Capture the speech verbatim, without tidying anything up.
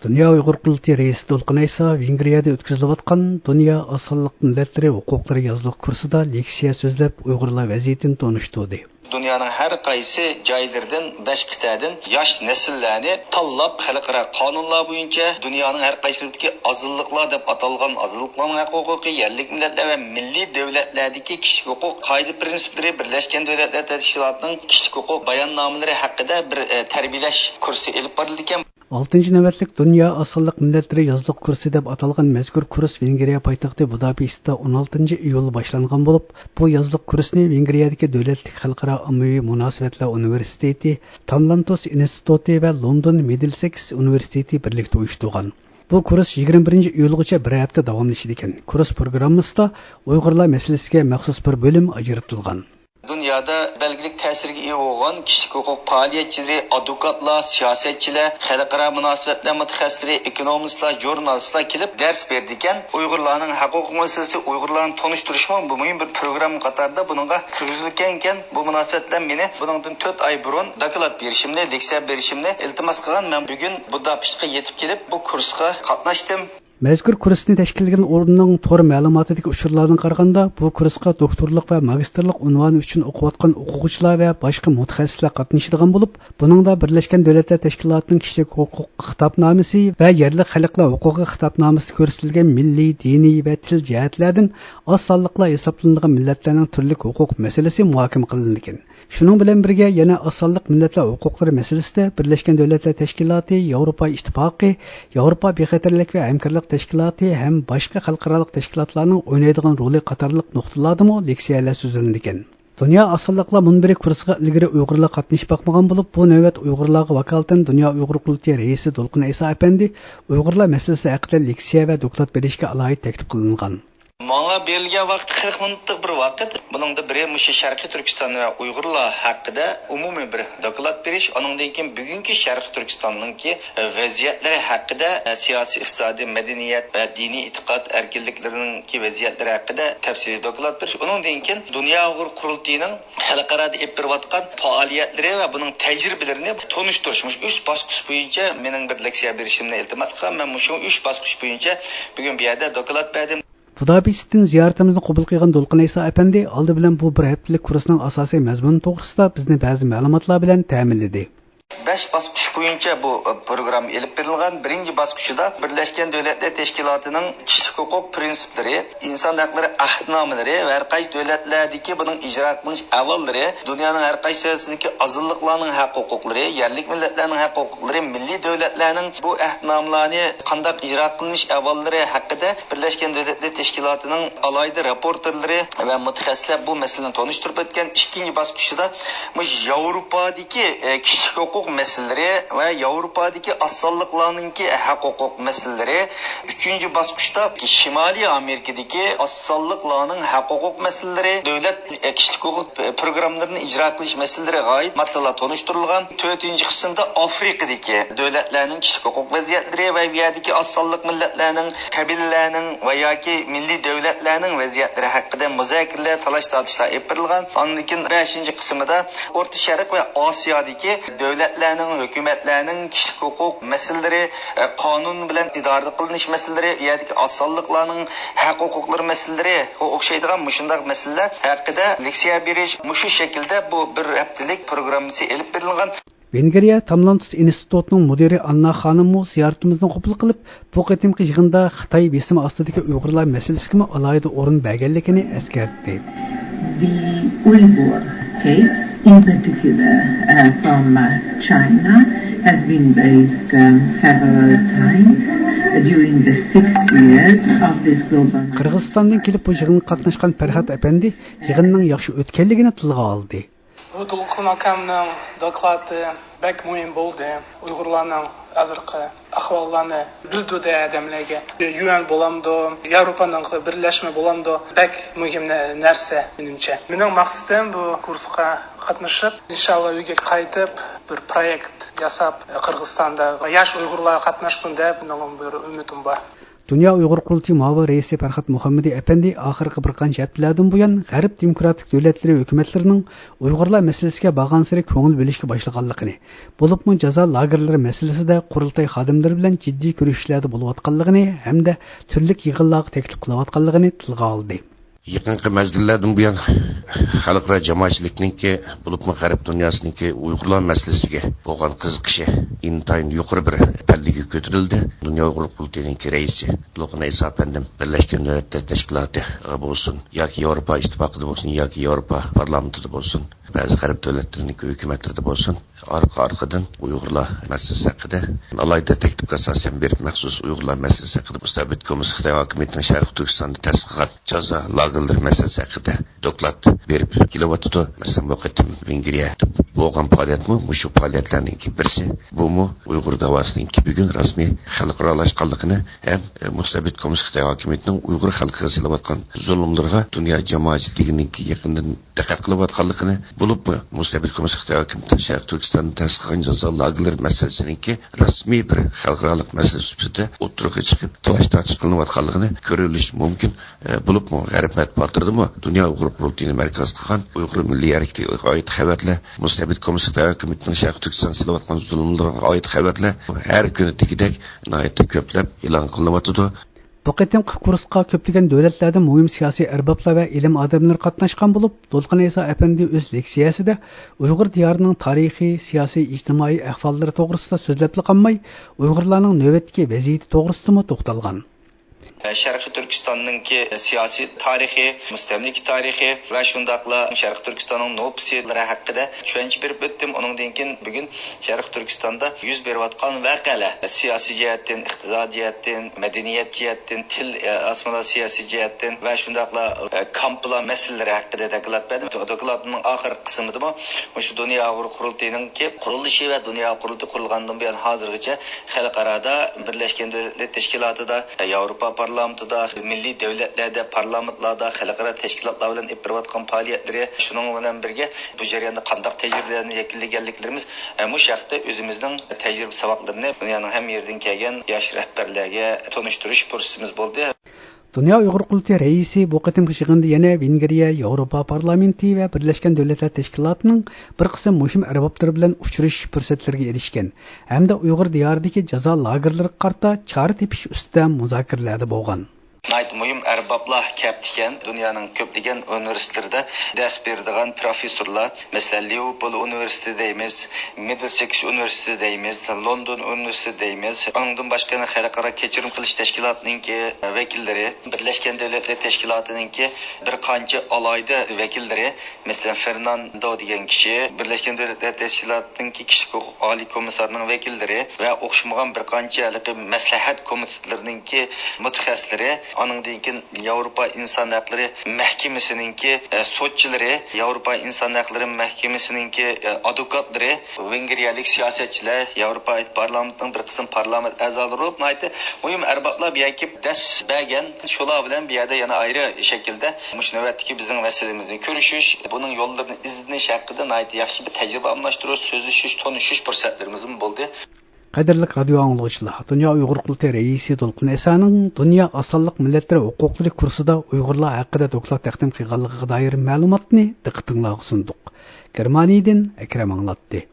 دۇنيا ئۇيغۇر قۇرۇلتىيى رەئىسى دولقۇن ئەيسا ۋېنگرىيەدە ئۆتكۈزۈلۈۋاتقان دۇنيا ئاز سانلىق مىللەتلىرى ھوقۇقلىرى يازلىق كۇرسىدا لېكسىيە سۆزلەپ، ئۇيغۇرلار ۋەزىيىتىنى تونۇشتۇردى. دۇنيانىڭ ھەر قايسى جايلىرىدىن، بەش قىتئەدىن ياش نەسىللەرنى تاللاپ، خەلقئارا قانۇنلار بويىچە دۇنيانىڭ ھەر قايسى يۇرتىدىكى ئازىنلىقلار دەپ ئاتالغان ئازىنلىقلارنىڭ ھەق ھوقۇقى، يەرلىك مىللەتلەر ۋە مىللىي دۆلەتلەردىكى كىشىلىك ھوقۇق قائىدە پىرىنسىپلىرى، بىرلەشكەن دۆلەتلەر تەشكىلاتىنىڭ كىشىلىك ھوقۇق باياننامىلىرى ھەققىدە بىر، ئە، تەربىيەلەش كۇرسى ئېلىپ بارىلىدىكەن. ئالتىنچى نۆۋەتلىك دۇنيا ئاز سانلىق مىللەتلىرى يازلىق كۇرسى دەپ ئاتالغان مەزكۇر كۇرس ۋېنگرىيە پايتەختى بۇداپېشتتا ئون ئالتىنچى ئىيۇل باشلانغان بولۇپ، بۇ يازلىق كۇرسنى ۋېنگرىيەدىكى دۆلەتلىك خەلقئارا ئاممىۋى مۇناسىۋەتلەر ئۇنىۋېرسىتېتى، تاملانتوس ئىنستىتۇتى ۋە لوندون مىدلسېكس ئۇنىۋېرسىتېتى بىرلىكتە ئۇيۇشتۇرغان. بۇ كۇرس يىگىرمە بىرىنچى ئىيۇلغىچە بىر ھەپتە داۋاملىشىدىكەن. كۇرس پروگراممىسىدا ئۇيغۇرلار مەسىلىسىگە مەخسۇس بىر بۆلۈم ئاجرىتىلغان. دۇنيادا بەلگىلىك تەسىرگە ئىگە بولغان كىشىلىك ھوقۇق پائالىيەتچىلىرى، ئادۋوكاتلار، سىياسەتچىلەر، خەلقئارا مۇناسىۋەتلەر مۇتەخەسسىسلىرى، ئېكونومىستلار، ژۇرنالىستلار كېلىپ دەرس بېرىدىكەن. ئۇيغۇرلارنىڭ ھەق ھوقۇق مەسىلىسى، ئۇيغۇرلارنى تونۇشتۇرۇشمۇ بۇ مۇھىم بىر پروگرامما قاتارىدا بۇنىڭغا كىرگۈزۈلگەنىكەن. بۇ مۇناسىۋەت بىلەن مېنى بۇنىڭدىن تۆت ئاي بۇرۇن دوكلات بېرىشىمنى، لېكسىيە بېرىشىمنى ئىلتىماس قىلغان. مەن بۈگۈن بۇداپېشتقا يېتىپ كېلىپ، بۇ كۇرسقا قاتناشتىم. مەزكۇر كۇرسنى تەشكىللىگەن ئورۇننىڭ تور مەلۇماتىدىكى ئۇچۇرلاردىن قارىغاندا، بۇ كۇرسقا دوكتورلۇق ۋە ماگىستىرلىق ئۇنۋانى ئۈچۈن ئوقۇۋاتقان ئوقۇغۇچىلار ۋە باشقا مۇتەخەسسىسلەر قاتنىشىدىغان بولۇپ، بۇنىڭدا بىرلەشكەن دۆلەتلەر تەشكىلاتىنىڭ كىشىلىك ھوقۇق خىتابنامىسى ۋە يەرلىك خەلقلەر ھوقۇقى خىتابنامىسىدا كۆرسىتىلگەن مىللىي، دىنىي ۋە تىل جەھەتلەردىن ئاز سانلىقلار ھېسابلىنىدىغان مىللەتلەرنىڭ تۈرلۈك ھوقۇق مەسىلىسى مۇھاكىمە قىلىنىدىكەن. شۇنىڭ بىلەن بىرگە، يەنە ئاز سانلىق مىللەتلەر ھوقۇقلىرى مەسىلىسىدە بىرلەشكەن دۆلەتلەر تەشكىلاتى، ياۋروپا ئىتتىپاقى، ياۋروپا بىخەتەرلىك ۋە ھەمكارلىق تەشكىلاتى ھەم باشقا خەلقئارالىق تەشكىلاتلارنىڭ ئوينايدىغان رولى قاتارلىق نۇقتىلاردىمۇ لېكسىيەلەر سۆزلىنىدىكەن. دۇنيا ئاز سانلىقلار مۇنبىرى كۇرسىغا ئىلگىرى ئۇيغۇرلار قاتنىشىپ باقمىغان بولۇپ، بۇ نۆۋەت ئۇيغۇرلارغا ۋاكالىتەن دۇنيا ئۇيغۇر قۇرۇلتىيى رەئىسى دولقۇن ئەيسا ئەپەندى ئۇيغۇرلار مەسىلىسى ھەققىدە لېكسىيە ۋە دوكلات بېرىشكە ئالاھىدە تەكلىپ قىلىنغان. ماڭا بېرىلگەن ۋاقىت قىرىق مىنۇتلۇق بىر ۋاقىت. بۇنىڭدا بىرى مۇشۇ شەرقىي تۈركىستان ۋە ئۇيغۇرلار ھەققىدە ئومۇمىي بىر دوكلات بېرىش، ئانىڭدىن كېيىن بۈگۈنكى شەرقىي تۈركىستاننىڭكى ۋەزىيەتلىرى ھەققىدە، سىياسىي، ئىقتىسادىي، مەدەنىيەت ۋە دىنىي ئېتىقاد ئەركىنلىكلىرىنىڭكى ۋەزىيەتلىرى ھەققىدە تەپسىلىي دوكلات بېرىش، ئۇنىڭدىن كېيىن دۇنيا ئۇيغۇر قۇرۇلتىيىنىڭ خەلقئارادا ئېلىپ بېرىۋاتقان پائالىيەتلىرى ۋە بۇنىڭ تەجرىبىلىرىنى تونۇشتۇرۇش، مۇشۇ ئۈچ باسقۇچ بويىچە مېنىڭ بىر لېكسىيە بېرىشىمنى ئىلتىماس قىلغان. مەن مۇشۇ ئۈچ باسقۇچ بويىچە بۈگۈن بۇ يەردە دوكلات بەردىم. بۇداپېشتتىن زىيارىتىمىزنى قوبۇل قىلغان دولقۇن ئەيسا ئەپەندى ئالدى بىلەن بۇ بىر ھەپتىلىك كۇرسنىڭ ئاساسىي مەزمۇنى توغرىسىدا بىزنى بەزى مەلۇماتلار بىلەن تەمىنلىدى. بەش باسقۇچ بويىچە بۇ، ئە، پروگرامما ئېلىپ بېرىلغان. بىرىنچى باسقۇچىدا بىرلەشكەن دۆلەتلەر تەشكىلاتىنىڭ كىشىلىك ھوقۇق پىرىنسىپلىرى، ئىنسان ھەقلىرى ئەھدىنامىلىرى ۋە ھەر قايسى دۆلەتلەردىكى بۇنىڭ ئىجرا قىلىنىش ئەھۋاللىرى، دۇنيانىڭ ھەر قايسى يەرلىرىدىكى ئازىنلىقلارنىڭ ھەق ھوقۇقلىرى، يەرلىك مىللەتلەرنىڭ ھەق ھوقۇقلىرى، مىللىي دۆلەتلەرنىڭ بۇ ئەھدىنامىلارنى قانداق ئىجرا قىلىنىش ئەھۋاللىرى ھەققىدە بىرلەشكەن دۆلەتلەر تەشكىلاتىنىڭ ئالاھىدە راپورتېرلىرى ۋە مۇتەخەسسىسلەر بۇ مەسىلىنى تونۇشتۇرۇپ ئۆتكەن. ئىككىنچى باسقۇچىدا مۇشۇ ياۋروپادىكى، ئە، كىشىلىك ھوقۇق مەسىلىلىرى ۋە ياۋروپادىكى ئاز سانلىقلارنىڭكى ھەق ھوقۇق مەسىلىلىرى، ئۈچىنچى باسقۇچتا شىمالىي ئامېرىكىدىكى ئاز سانلىقلارنىڭ ھەق ھوقۇق مەسىلىلىرى، دۆلەت، ئە، كىشىلىك ھوقۇق پروگراممىلىرىنى ئىجرا قىلىش مەسىلىلىرىگە ئائىت ماددىلار تونۇشتۇرۇلغان. تۆتىنچى قىسىمدا ئافرىقىدىكى دۆلەتلەرنىڭ كىشىلىك ھوقۇق ۋەزىيەتلىرى ۋە بۇ يەردىكى ئاز سانلىق مىللەتلەرنىڭ، قەبىلىلەرنىڭ ۋە ياكى مىللىي دۆلەتلەرنىڭ ۋەزىيەتلىرى ھەققىدە مۇزاكىرىلەر، تالاش-تارتىشلار ئېلىپ بېرىلغان. ئاندىن كېيىن بەشىنچى قىسمىدا ئورتا شەرق ۋە ئاسىيادىكى دۆلەتلەرنىڭ، ھۆكۈمەتلەرنىڭ كىشىلىك ھوقۇق مەسىلىلىرى، ئە، قانۇن بىلەن ئىدارە قىلىنىش مەسىلىلىرى، ئۇ يەردىكى ئاز سانلىقلارنىڭ ھەق ھوقۇقلىرى مەسىلىلىرىگە ئوخشايدىغان مۇشۇنداق مەسىلىلەر ھەققىدە لېكسىيە بېرىش، مۇشۇ شەكىلدە بۇ بىر ھەپتىلىك پروگراممىسى ئېلىپ بېرىلغان. ۋېنگرىيە تاملانتۇس ئىنستىتۇتىنىڭ مۇدىرى ئاننا خانىممۇ زىيارىتىمىزنى قوبۇل قىلىپ، بۇ قېتىمقى يىغىندا خىتاي بېسىمى ئاستىدىكى ئۇيغۇرلار مەسىلىسىگىمۇ ئالاھىدە ئورۇن بەرگەنلىكىنى ئەسكەرتتى. The Uyghur case in particular, uh, from, uh, China has been raised, um, several times during the six years of this global قىرغىزىستاندىن كېلىپ بۇ يىغىنغا قاتناشقان پەرھات ئەپەندى يىغىننىڭ ياخشى ئۆتكەنلىكىنى تىلغا ئالدى. بۇ دولقۇن ئاكامنىڭ دوكلاتى بەك مۇھىم بولدى. ئۇيغۇرلارنىڭ ھازىرقى ئەھۋاللارنى بىلدۈردى ئادەملەرگە. يۇئېن بولامدۇ، ياۋروپانىڭ بىرلەشمە بولامدۇ، بەك مۇھىم نە-، نەرسە مېنىڭچە. مېنىڭ مەقسىتىم بۇ كۇرسقا قاتنىشىپ، ئىنشاللا ئۆيگە قايتىپ، بىر پرويېكت ياساپ، قىرغىزىستاندا ياش ئۇيغۇرلار قاتناشسۇن دەپ، مېنىڭ بىر ئۈمىدىم بار. دۇنيا ئۇيغۇر قۇرۇلتىيى مۇئاۋىن رەئىسى پەرھات مۇھەممىدى ئەپەندى ئاخىرقى بىر قانچە ھەپتىلەردىن بۇيان غەرب دېموكراتىك دۆلەتلىرى ھۆكۈمەتلىرىنىڭ ئۇيغۇرلار مەسىلىسىگە بارغانسېرى كۆڭۈل بۆلۈشكە باشلىغانلىقىنى، بولۇپمۇ جازا لاگېرلىرى مەسىلىسىدە قۇرۇلتاي خادىملىرى بىلەن جىددىي كۆرۈشۈشلەردە بولۇۋاتقانلىقىنى ھەمدە تۈرلۈك يىغىنلارغا تەكلىپ قىلىۋاتقانلىقىنى تىلغا ئالدى. يېقىنقى مەزگىللەردىن بۇيان خەلقئارا جامائەتچىلىكنىڭكى، بولۇپمۇ غەرب دۇنياسىنىڭكى ئۇيغۇرلار مەسىلىسىگە بولغان قىزىقىشى ئىنتايىن يۇقىرى بىر پەللىگە كۆتۈرۈلدى. دۇنيا ئۇيغۇر قۇرۇلتىيىنىڭكى رەئىسى دولقۇن ئەيسا ئەپەندىم بىرلەشكەن دۆلەتلەر تەشكىلاتىدا بولسۇن ياكى ياۋروپا ئىتتىپاقىدا بولسۇن ياكى ياۋروپا پارلامېنتىدا بولسۇن، بەزى غەرب دۆلەتلىرىنىڭكى ھۆكۈمەتلىرىدە بولسۇن، ئارقا-ئارقىدىن ئۇيغۇرلار مەسىلىسى ھەققىدە ئالاھىدە تەكلىپكە ئاساسەن بېرىپ، مەخسۇس ئۇيغۇرلار مەسىلىسى ھەققىدە مۇستەبىت كوممۇنىست خىتاي ھاكىمىيىتىنىڭ شەرقىي تۈركىستاندا تەسىس قىلغان جازا لاگېرلىرى مەسىلىسى ھەققىدە دوكلات بېرىپ كېلىۋاتىدۇ. مەسىلەن، بۇ قېتىم ۋېنگرىيەدە بولغان پائالىيەتمۇ مۇشۇ پائالىيەتلەرنىڭكى بىرسى. بۇمۇ ئۇيغۇر داۋاسىنىڭكى بۈگۈن رەسمىي خەلقئارالاشقانلىقىنى ھەم مۇستەبىت كوممۇنىست خىتاي ھاكىمىيىتىنىڭ ئۇيغۇر خەلقىگە سېلىۋاتقان زۇلۇملىرىغا دۇنيا جامائەتچىلىكىنىڭكى يېقىندىن دىققەت قىلىۋاتقانلىقىنى، بولۇپمۇ مۇستەبىت كوممۇنىست خىتاي ھاكىمىيىتىنىڭ شەرقىي تۈركىستاندا تەسىس قىلغان جازا لاگېرلىرى مەسىلىسىنىڭكى رەسمىي بىر خەلقئارالىق مەسىلە سۈپىتىدە ئوتتۇرىغا چىقىپ، تالاش-تارتىش قىلىنىۋاتقانلىقىنى كۆرۈۋېلىش مۇمكىن. ئە، بولۇپمۇ غەرب مەتبۇئاتلىرىدىمۇ دۇنيا ئۇيغۇر قۇرۇلتىيىنى مەركەز قىلغان ئۇيغۇر مىللىي ھەرىكىتىگە ئائىت خەۋەرلەر، مۇستەبىت كوممۇنىست خىتاي ھاكىمىيىتىنىڭ شەرقىي تۈركىستاندا سېلىۋاتقان زۇلۇملىرىغا ئائىت خەۋەرلەر ھەر كۈنى دېگۈدەك ناھايىتى كۆپلەپ ئېلان قىلىنىۋاتىدۇ. بۇ قېتىمقى كۇرسقا كۆپلىگەن دۆلەتلەردىن مۇھىم سىياسىي ئەربابلار ۋە ئىلىم ئادەملىرى قاتناشقان بولۇپ، دولقۇن ئەيسا ئەپەندى ئۆز لېكسىيەسىدە ئۇيغۇر دىيارىنىڭ تارىخى، سىياسىي، ئىجتىمائىي ئەھۋاللىرى توغرىسىدا سۆزلەپلا قالماي، ئۇيغۇرلارنىڭ نۆۋەتتىكى ۋەزىيىتى توغرىسىدىمۇ توختالغان. شەرقىي تۈركىستاننىڭكى سىياسىي تارىخى، مۇستەملىكە تارىخى ۋە شۇنداقلا شەرقىي تۈركىستاننىڭ نوپۇسى ھەققىدە چۈشەنچە بېرىپ ئۆتتۈم. ئۇنىڭدىن كېيىن بۈگۈن شەرقىي تۈركىستاندا يۈز بېرىۋاتقان ۋەقەلەر، سىياسىي جەھەتتىن، ئىقتىسادىي جەھەتتىن، مەدەنىيەت جەھەتتىن، تىل، ئاسمىلاسىياسىي جەھەتتىن ۋە شۇنداقلا كامپلار مەسىلىلىرى ھەققىدە دوكلات بەردىم. دوكلاتنىڭ ئاخىرقى قىسمىدىمۇ مۇشۇ دۇنيا ئۇيغۇر قۇرۇلتىيىنىڭكى قۇرۇلۇشى ۋە دۇنيا قۇرۇلتىيى قۇرۇلغاندىن بۇيان ھازىرغىچە خەلقئارادا، بىرلەشكەن دۆلەتلەر تەشكىلاتىدا، ياۋروپا پارلامېنتىدا، مىللىي دۆلەتلەردە، پارلامېنتلاردا، خەلقئارا تەشكىلاتلار بىلەن ئېلىپ بېرىۋاتقان پائالىيەتلىرى، شۇنىڭ بىلەن بىرگە بۇ جەرياندا قانداق تەجرىبىلەرنى يەكۈنلىگەنلىكلىرىمىز، مۇشۇ ھەقتە ئۆزىمىزنىڭ تەجرىبە ساۋاقلىرىنى دۇنيانىڭ ھەممە يېرىدىن كەلگەن ياش رەھبەرلەرگە تونۇشتۇرۇش پۇرسىتىمىز بولدى. دۇنيا ئۇيغۇر قۇرۇلتىيى رەئىسى بۇ قېتىمقى يىغىندا يەنە ۋېنگرىيە، ياۋروپا پارلامېنتى ۋە بىرلەشكەن دۆلەتلەر تەشكىلاتىنىڭ بىر قىسىم مۇھىم ئەربابلىرى بىلەن ئۇچرىشىش پۇرسەتلىرىگە ئېرىشكەن ھەمدە ئۇيغۇر دىيارىدىكى جازا لاگېرلىرىغا قارىتا چارە تېپىش ئۈستىدە مۇزاكىرىلەردە بولغان. ناھايىتى مۇھىم ئەربابلار كەپتىكەن. دۇنيانىڭ كۆپلىگەن ئۇنىۋېرسىتېتلىرىدا دەرس بېرىدىغان پروفېسسورلار، مەسىلەن، لىۋېرپۇل ئۇنىۋېرسىتېتى دەيمىز، مىدلسېكس ئۇنىۋېرسىتېتى دەيمىز، لوندون ئۇنىۋېرسىتېتى دەيمىز. ئۇنىڭدىن باشقا يەنە خەلقئارا كەچۈرۈم قىلىش تەشكىلاتىنىڭكى ۋەكىللىرى، بىرلەشكەن دۆلەتلەر تەشكىلاتىنىڭكى بىر قانچە ئالاھىدە ۋەكىللىرى، مەسىلەن، فېرناندو دېگەن كىشى، بىرلەشكەن دۆلەتلەر تەشكىلاتىنىڭكى كىشىلىك ھوقۇق ئالىي كومىسسارىنىڭ ۋەكىللىرى ۋە ئوخشىمىغان بىر قانچە ھېلىقى مەسلىھەت كومىتېتلىرىنىڭكى مۇتەخەسسىسلىرى، ئانىڭدىن كېيىن ياۋروپا ئىنسان ھەقلىرى مەھكىمىسىنىڭكى، ئە، سوتچىلىرى، ياۋروپا ئىنسان ھەقلىرى مەھكىمىسىنىڭكى، ئە، ئادۋوكاتلىرى، ۋېنگرىيەلىك سىياسەتچىلەر، ياۋروپا پارلامېنتىنىڭ بىر قىسىم پارلامېنت ئەزالىرى بولۇپ، ناھايىتى مۇھىم ئەربابلار بۇ يەرگە كېلىپ دەرس بەرگەن. شۇلار بىلەن بۇ يەردە يەنە ئايرى شەكىلدە مۇشۇ نۆۋەتتىكى بىزنىڭ مەسىلىمىزنى كۆرۈشۈش، بۇنىڭ يوللىرىنى ئىزدىنىش ھەققىدە ناھايىتى ياخشى بىر تەجرىبە ئالماشتۇرۇش، سۆزلىشىش، تونۇشۇش پۇرسەتلىرىمىزمۇ بولدى. قەدىرلىك رادىيو ئاڭلىغۇچىلار، دۇنيا ئۇيغۇر قۇرۇلتىيى رەئىسى دولقۇن ئەيسانىڭ دۇنيا ئاز سانلىق مىللەتلىرى ھوقۇقلىرى كۇرسىدا ئۇيغۇرلار ھەققىدە دوكلات تەقدىم قىلغانلىقىغا دائىر مەلۇماتنى دىققىتىڭلارغا سۇندۇق. گېرمانىيەدىن ئەكرەم ئاڭلاتتى.